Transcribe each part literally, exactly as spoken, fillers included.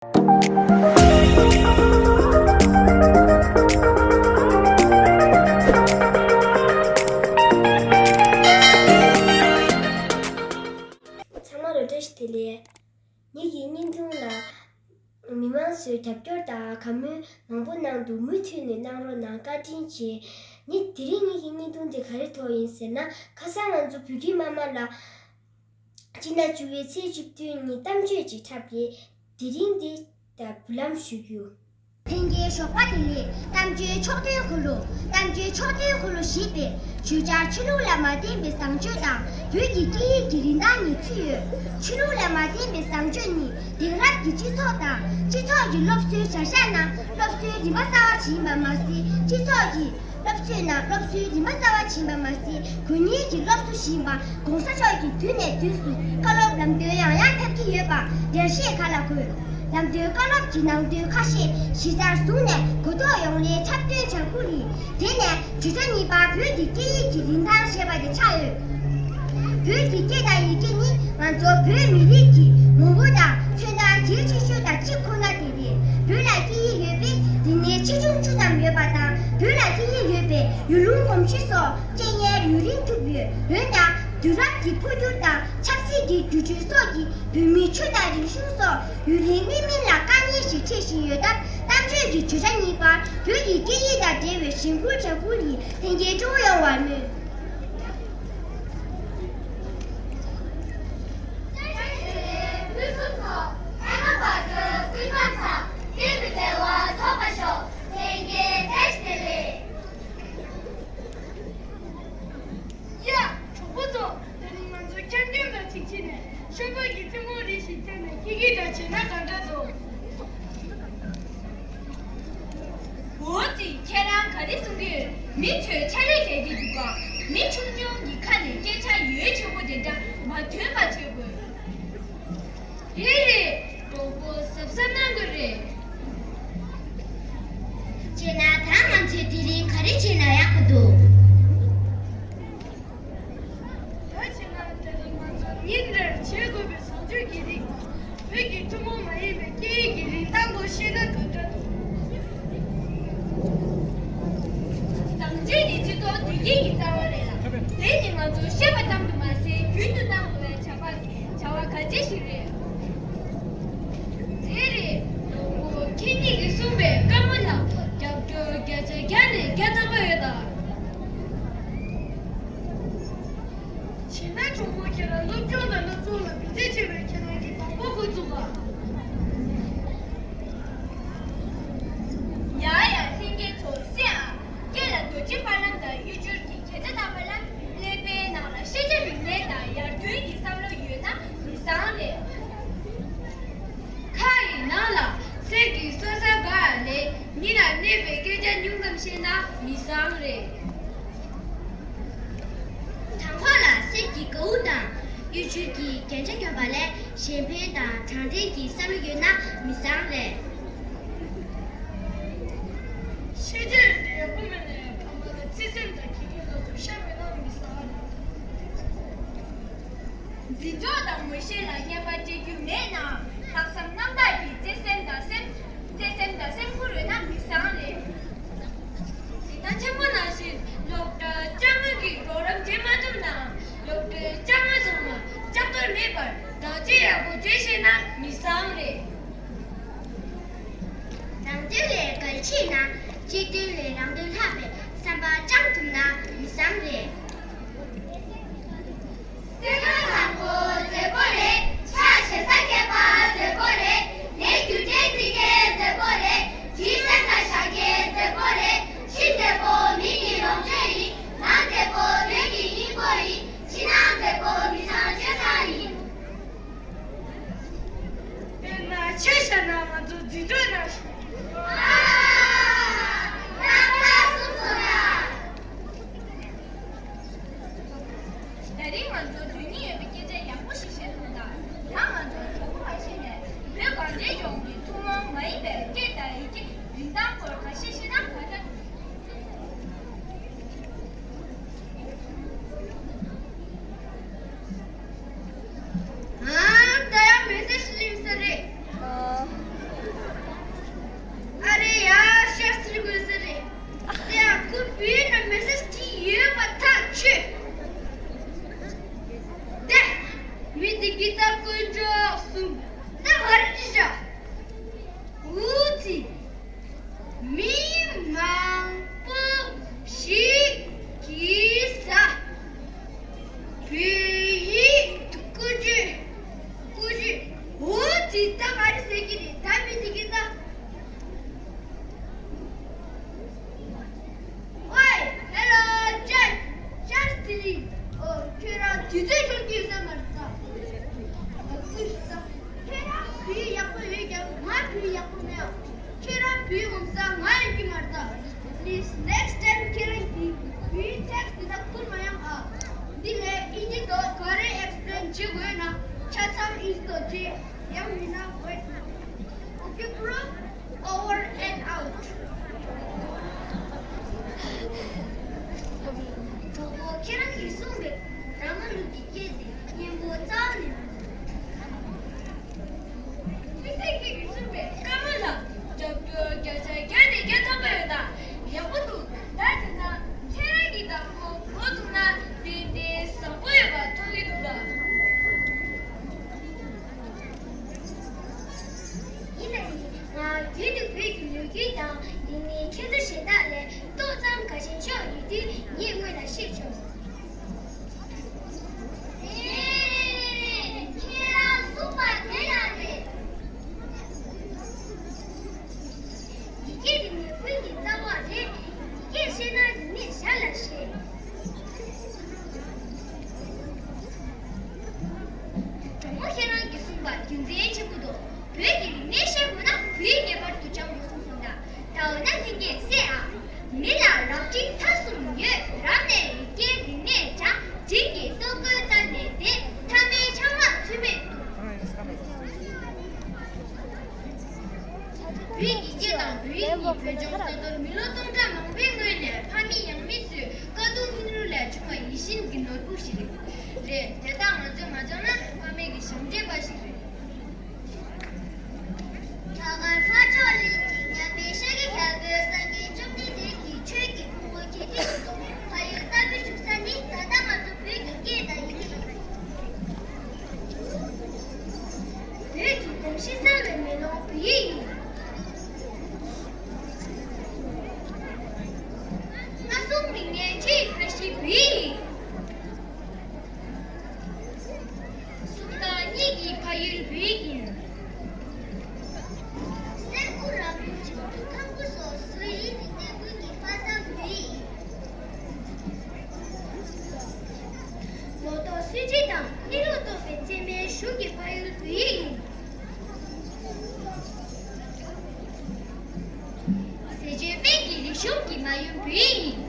ཚང་མ་ལ་བཀྲ་ཤིས་བདེ་ལེགས། ངེད་ཀྱི་བརྙན་ཐུང་ལ་མི་མང་ཚོས་རྒྱབ་སྐྱོར་དང་དགའ་མོས་མང་པོ་གནང་འདུག་མུ་མཐུད་ནས་གནང་རོགས་གནང་བཀའ་དྲིན་ཆེ། ངས་དེ་རིང་ངེད་ཀྱི་བརྙན་ཐུང་དེ་ག་རེ་ཐོག་ཡིན་ཟེར་ན། ཁ་སང་ང་ཚོ་བོད་ཁྱིམ་མ་མ་ལ་སྤྱི་ཟླ་བཅུ་པའི་ཚེས་བཅུ་བདུན་ཉིན་གཏམ་བརྗོད་ཅིག་འཁྲབ་རེད། དེ་རིང་འདི་ད་འབུལ་ལམ་ཞུ་རྒྱུ། ལྷན་རྒྱས་ཞོགས་པ་བདེ་ལེགས། གཏམ་བརྗོད་ཕྱོགས་སྟོན་འཁོར་ལོ། གཏམ་བརྗོད་ཕྱོགས་སྟོན་འཁོར་ལོ་ཞེས་པས་བརྗོད་བྱར་ཆོས་ལུགས་ལ་མ་བརྟེན་པའི་བཟང་སྤྱོད་དང་བོད་ཀྱི་སྐད་ཡིག་གི་རིན་ཐང་ཉིད་ཚུད་ཡོད། ཆོས་ལུགས་ལ་མ་བརྟེན་པའི་བཟང་སྤྱོད་ནི་དེང་རབས་ཀྱི་སྤྱི་ཚོགས་དང་སྤྱི་ཚོགས་ཀྱི་སློབ་གསོའི་བྱ་གཞག་ནང་སློབ་གསོའི་རིམ་པ་གསར་བ་ཞིག་ཡིན་པ་མ་ཟད། སྤྱི་ཚོགས་ཀྱི་སློབ་གསོའི་ནང་སློབ་གསོའི་རིམ་པ་གསར་བ་ཕྱིན་པ་མ་ཟད། དགུ་གཉེར་གྱི་སློབ་གསོ་ཞིག་ཡིན་པ་གོང་ས་མཆོག་གིས་དུས་ནས་དུས་སུ་བཀའ་སློབ་ལམ་སྟོན་ཡང་ཡང་ཕེབས་ཀྱི་ཡོད་པ་འགྲེལ་བཤད་ཁག་ལ་འཁོད། ལམ་སྟོན་བཀའ་སློབ་ཀྱི་ནང་དོན་ཁ་ཤས་གཞི་རྩར་བཟུང་ནས་གོ་རྟོགས་ཡོང་སླད་འཁྲབ་སྟོན་བྱ་འགུལ་ཡིན། དེ་ནས་བརྗོད་བྱ་གཉིས་པ་བོད་ཀྱི་སྐད་ཡིག་གི་རིན་ཐང་ཞེས་པ་དེ་ཆགས་ཡོད། བོད་ཀྱི་སྐད་དང་ཡི་གེ་ནི་ང་ཚོ་བོད་མི་རིགས་ཀྱི་ངོ་བོ་དང་མཚོན་རྟགས་གལ་ཆེ་ཤོས་དང་གཅིག་ཁོ་ན་དེ་རེད། བོད་ལ་སྐད་ཡིག་ཡོད་པས་རིག་གནས་ཆེ་ཆུང་བཅུ་ཙམ་ཡོད་པ་དང་། བོད་ལ་སྐད་ཡིག་ཡོད་པས་ཡུལ་ལུང་གོམས་གཤིས་སོགས་སྐད་ཡིག་ཡུན་རིང་ཐུབ་ཡོད། འོན་ཀྱང་དུས་རབས་ཀྱི་འཕོ་འགྱུར་དང་ཆབ་སྲིད་ཀྱི་འགྱུར་འགྲོས་སོགས་ཀྱིས་བོད་མིའི་ཆོས་དང་རིག་གཞུང་སོགས་ཡུན་རིང་གནས་མིན་ལ་དཀའ་ངལ་ཞིག་འཕྲད་བཞིན་ཡོད་སྟབས། གཏམ་བརྗོད་ཀྱི་བརྗོད་བྱ་གཉིས་པར་བོད་ཀྱི་སྐད་ཡིག་དང་འབྲེལ་བའི་གཞེན་སྐུལ་བྱ་འགུལ་ཡིན། ལྷན་རྒྱས་སྤྲོ་བོ་ཡོང་བར་སྨོན། ཡ། གྲོགས་པོ་ཚོ། དེ་རིང་ང་ཚོ་འཁྱམ་འཁྱམ་དང་གཅིག་ཁྱེར་ནས་ཤོག་སྒོར་གྱི་ཐུན་མོང་རིགས་ཤིག་བསྐྱལ་ནས་སྐད་ཡིག་འདྲ་བྱས་ན་ག་འདྲ་འདུག་འོ་ཙི། ཁྱེད་རང་ག་རེ་གསུང་གི་ཡོད། མི་ཚོས་འཕྱ་ལད་རྒྱག་གི་འདུག་ག་མི་ཆུང་ཆུང་གི་ཁ་ནས་སྐད་ཆ་ཡོད་ཆོག་པོ་དེ་འདྲ་མ་ཐོན་པ་བྱེད་དགོས། རེད་རེད། གྲོགས་པོ་གཟབ་གཟབ་གནང་དགོས་རེད། བྱས་ན་ད་ང་ཚོས་དེ་རིང་ག་རེ་བྱས་ན་ཡག་པོ་འདུག་ད་བྱས་ན་དེ་རིང་ང་ཚོ་ཉིན་རེར་བྱེད་དགོས་པའི་བཟང་སྤྱོད་ཀྱི་རིགས་དང་། བོད་ཀྱི་ཐུན་མོང་མ་ཡིན་པའི་སྐད་ཡིག་གི་རིན་ཐང་སྐོར་བཤད་ན་ག་འདྲ་འདུག་བཟང་སྤྱོད་ནི་སྤྱི་ཚོགས་བདེ་སྐྱིད་ཀྱི་རྩ་བ་རེད་ལ། དེ་ནི་ང་ཚོ་བཤད་པ་ཙམ་དུ་མ་ཟད་རྒྱུན་དུ་གནང་དགོས་པའི་བྱ་བ་བྱ་བ་གལ་ཆེ་ཞིག་རེད། དེ་རེད། ཁྱེད་ཉིད་ཀྱིས་གསུངས་པའི་བཀའ་མོལ་ལ་རྒྱབ་སྐྱོར་བརྒྱ་ཆ་བརྒྱ་ནས་བརྒྱ་ཐམ་པ་ཡོད་ད། བྱས་ན་གྲོགས་པོ་ཁྱེད་རང་སློབ་སྦྱོང་དང་སློབ་སྦྱོང་ལ་མི་ཚེ་ཆེ་བའི་ཁྱེད་རང་གི་དང་པོ་འགོ་བཙུགས་པ། ཡ་ཡ། ལྷན་རྒྱས་ཚོ་གསན་ཨ། སྐད་ལ་རྡོ་རྗེ་དཔར་ལམ་དང་གཡུ་བྱུར་གྱི་དགེ་རྩ་བཏབ་པ་ལ་ཀླད་པའི་ནང་ལ་ཤེས་བྱ་རིག་གནས་དང་ཡར་ཐོན་གྱི་བསམ་བློ་ཡོད་ན་མི་བཟང་རེད། ཁ་ཡི་ནང་ལ་གསེར་གྱི་སོ་ས་འགའ་ལས་མི་ལ་གནོད་པའི་སྐད་ཆ་ཉུང་ཙམ་བཤད་ན་མི་བཟང་རེད། བྲང་ཁོག་ལ་གསེར་གྱི་གའུ་དང་གཡུ་བྱུར་གྱི་རྒྱན་ཆ་གྱོན་པ་ལས་གཞན་ཕན་དང་དྲང་བདེན་གྱི་བསམ་བློ་ཡོད་ན་མི་བཟང་རེད། ཤེས་བྱ་ཡོད་དེ་ཡག་པོ་མེད་ན་ཡང་ཕ་མ་ལ་བརྩེ་སེམས་དང་དགེ་སྐྱོན་ལ་བསླབ་བྱ་མེད་ན་མི་བཟང་རེད། འཛིན་གྲོགས་དང་ངོ་ཤེས་ལ་རྔན་པ་སྤྲད་རྒྱུ་མེད་ན། ལྷག་བསམ་རྣམ་དག་གིས་བརྩེ་སེམས་དང་སེམས་བརྩེ་སེམས་དང་སེམས་ཁུར་ཡོད་ན་མི་བཟང་རེད། དེ་ལྟར་ཆེན་པོ་ནང་བཞིན་སློབ་གྲྭ་ལྕང་མ་གིས་རོགས་རམ་བྱེད་མ་ཐུབ་ན། སློབ་གྲྭའི་ལྕང་མ་ཚང་མ་ལྕགས་རྡོར་མེད་པར་བདག་གཅེས་ཡག་པོ་བྱེད་ཤེས་ན་མི་བཟང་རེད། རང་དོན་ལས་གལ་ཆེ་ན། གཅིག་དོན་ལས་རང་དོན་ལྷག་པའི་བསམ་པ་བཅངས་ཐུབ་ན་མི་བཟང་རེད། སེམས་པ་བཟང་པོ་མཛེས་པོ་རེད། ཕྱག་བྱེད་ས་མཁས་པ་མཛེས་པོ་རེད། ལས་རྒྱུ་འབྲས་བརྩི་མཁན་མཛེས་པོ་རེད། ཇི་སེམས་ལ་བཞག་མཁན་མཛེས་པོ་རེད། གཞི་མཛེས་པོ་མི་གི་ལོངས་སྤྱོད་ཡིན། ནང་མཛེས་པོ་དོན་གྱི་སྙིང་པོ་ཡིན། ཕྱི་ནང་མཛེས་པོ་མི་ཚང་སྤྱོད་བཟང་ཡིན། དཔེར་ན་ཆ་བཞག་ན་ང་ཚོ་འཛིན་གྲོགས་ནང་བཞིན། ཨ། རྣམ་པ་གསུམ་སོང་ལ། ད་རིང་ང་ཚོ་དོན་སྙིང་ཡོད་པའི་སྐད་ཆ་ཡག་པོ་ཞིག་བཤད་ཐུབ་ད། ད་ང་ཚོ་གྲོགས་པོ་ཁ་ཤས་ནས་བོད་གངས་ཅན་ལྗོངས་ཀྱི་ཐུན་མོང་མ་ཡིན་པའི་སྐད་དང་ཡི་གེ་རིན་ཐང་སྐོར་ཁ་ཤས་བཤད་ན་ག་འདྲ་འདུག་ཨང་། ད་ཡང་མེ་སེ་ཇི་སླེབས་ས་རེད། ཨ། This next time ཁྱེད་རང་གིས་བོད་ཡིག་ཊེག་སི་དེ་དག་ཁུར་མ་ཡོང་ཨ། འདི་ལས་ཨིན་ཇི་ཐོག་ག་རེ་ཨེགས་པི་ལེན་བྱེད་དགོས་ན་ཆ་ཚང་ཨིན་ཇི་ཐོག་བྲིས། ཡང་མིན་ན་ཝེ་ཊི། Okay, bro. Over and out. གྲོགས་པོ་ཁྱེད་རང་གིས་གསུངས་པའི་ར་མ་ལུག་གི་སྐད་དེ་སྙན་པོ་རྩ་བ་ནས་མི་འདུག་དམིགས་བསལ་ཁྱེད་ཀྱིས་གསུངས་པའི་སྐར་མ་ལ་སྐྱབས་འགྲོ་བརྒྱ་ཆ་བརྒྱ་ནས་བརྒྱ་ཐོབ་པ་ཡོད་ད་ཡག་པོ་འདུག་ད་དེ་ན་ཁྱེད་རང་གི་བདག་པོ་འགོ་བཙུགས་ན་ཏན་ཏན་བཟང་པོ་ཡོད་པ་མཐོང་གི་འདུག་ད། ཡིན་ན་ཡིན། ང་རྒྱུན་དུ་བོད་ཀྱི་ལོ་རྒྱུས་དང་དེ་ནས་ཁྱད་ཆོས་གཞན་དག་ལས་ཏོག་ཙམ་དགའ་ཞེན་ཆེ་བ་ཡོད་དུས་ངས་སྔོན་ལ་ཤེས་ཆོག་རེད་རེད་རེད། ཁྱེད་རང་གསུངས་པ་དེ་ལ་རེད། ཡི་གེ་དེ་ནི་ཀུན་གྱི་རྩ་བ་རེད། ཡི་གེ་ཤེས་ན་རིག་གནས་ཞར་ལ་ཤེས། གྲོགས་མོ་ཁྱེད་རང་གིས་གསུངས་པ་རྒྱུ་མཚན་ཆེན་པོ་འདུག་བོད་ཀྱི་རིག་གནས་ཤེས་དགོས་ན་བོད་ཡིག་ངེས་པར་དུ་སྦྱང་དགོས་གསུངས་སོང་ད། ད་འོ་ན་ལྷན་རྒྱས་གསན་ཨ། མི་ལ་རབ་འབྲིང་ཐ་གསུམ་ཡོད། རབ་གནས་རིག་གནས་རིག་གནས་སྦྱང་། འབྲིང་གི་ལྟོ་གོས་རྩ་ནས་འབད། ཐ་མའི་ཆང་རག་ཚུལ་མིན་འཐུང་། བོད་ཀྱི་སྐད་དང་བོད་ཡིག་གཉིས་བོད་ལྗོངས་ས་མཐོར་མི་ལོ་སྟོང་ཕྲག་མང་པོའི་སྔོན་ནས་ཕ་མེས་ཡང་མེས་ཚོའི་དཀའ་སྡུག་སྙིང་རུས་ལས་བྱུང་བའི་ཡིད་བཞིན་གྱི་ནོར་བུ་ཞིག་རེད། རེད། དེ་དག་ང་ཚོས་མ་སྦྱངས་ན་ཕ་མེས་ཀྱི་ཞབས་འདྲེན་པ་ཞིག་རེད། རྒྱ་གར་ལྷོ་ཕྱོགས་གླིང་གི་མཉམ་མེད་ཤཱཀྱ་རྒྱལ་པོའི་སངས་རྒྱས་བཅོམ་ལྡན་འདས་ཀྱིས་ཆོས་ཀྱི་ཕུང་པོ་གྱེར་ཏེ་བཞུགས་སོ། ཕ་ཡུལ་ལྟ་བུའི་བཞུགས་ས་ནི་ད་ལྟ་ང་ཚོ་བོད་ཀྱི་སྐད་དང་ཡི་གེ་རེད། བོད་ཀྱི་གོམས་གཤིས་གསར་བའི་མེ་ལོང་བོད་ཡིག་ཡིན། སྔ་སོང་མི་ངན་ཆེ་ཡི་ཕ་གཞིས་བོད་ཡིག་ཡིན། གསུམ་དང་གཉིས་ཀྱི་ཕ་ཡུལ་བོད་ཡིག་ཡིན། སེར་ཁུ་ར་སྤུ་བྱང་ཆུབ་ཁམས་སྐུ་སོགས་བཟོ་ཡིག་རིག་གནས་ཀུན་གྱི་ཕ་ས་བོད་ཡིག་ཡིན། ལོ་ཏོག་སྲིད་ཇུས་དང་གནས་ལུགས་རྟོགས་པའི་ཚད་མའི་གཞུང་གི་ཕ་ཡུལ་བོད་ཡིག་ཡིན། ཟས་སྤྱོད་སྨན་གྱི་རིག་གཞུང་གི་མ་ཡུམ་བོད་ཡིག་ཡིན།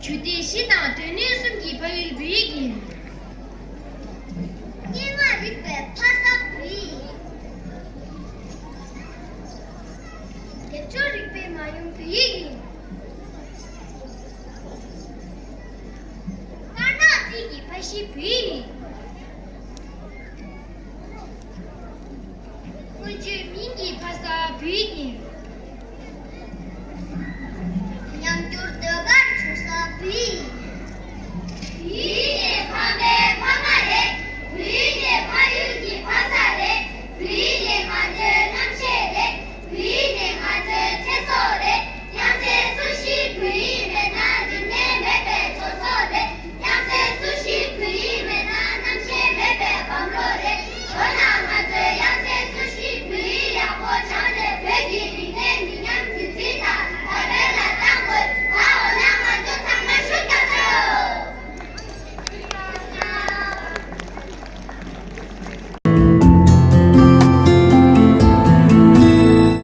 ཆོས་སྡེ་བཞི་དང་སྡེ་སྣོད་གསུམ་གྱི་ཕ་ཡུལ་བོད་ཡིག་ཡིན། དབྱེ་བ་རིག་པའི་ཕ་ས་བོད་ཡིག་ཡིན། སྡེབ་སྦྱོར་རིག་པའི་མ་ཡུམ་བོད་ཡིག་ཡིན། དཀར་ནག་རྩིས་ཀྱི་ཕ་གཞིས་བོད་ཡིག་ཡིན། མངོན་བརྗོད་མིང་གི་ཕ་ས་བོད་ཡིག་ཡིན།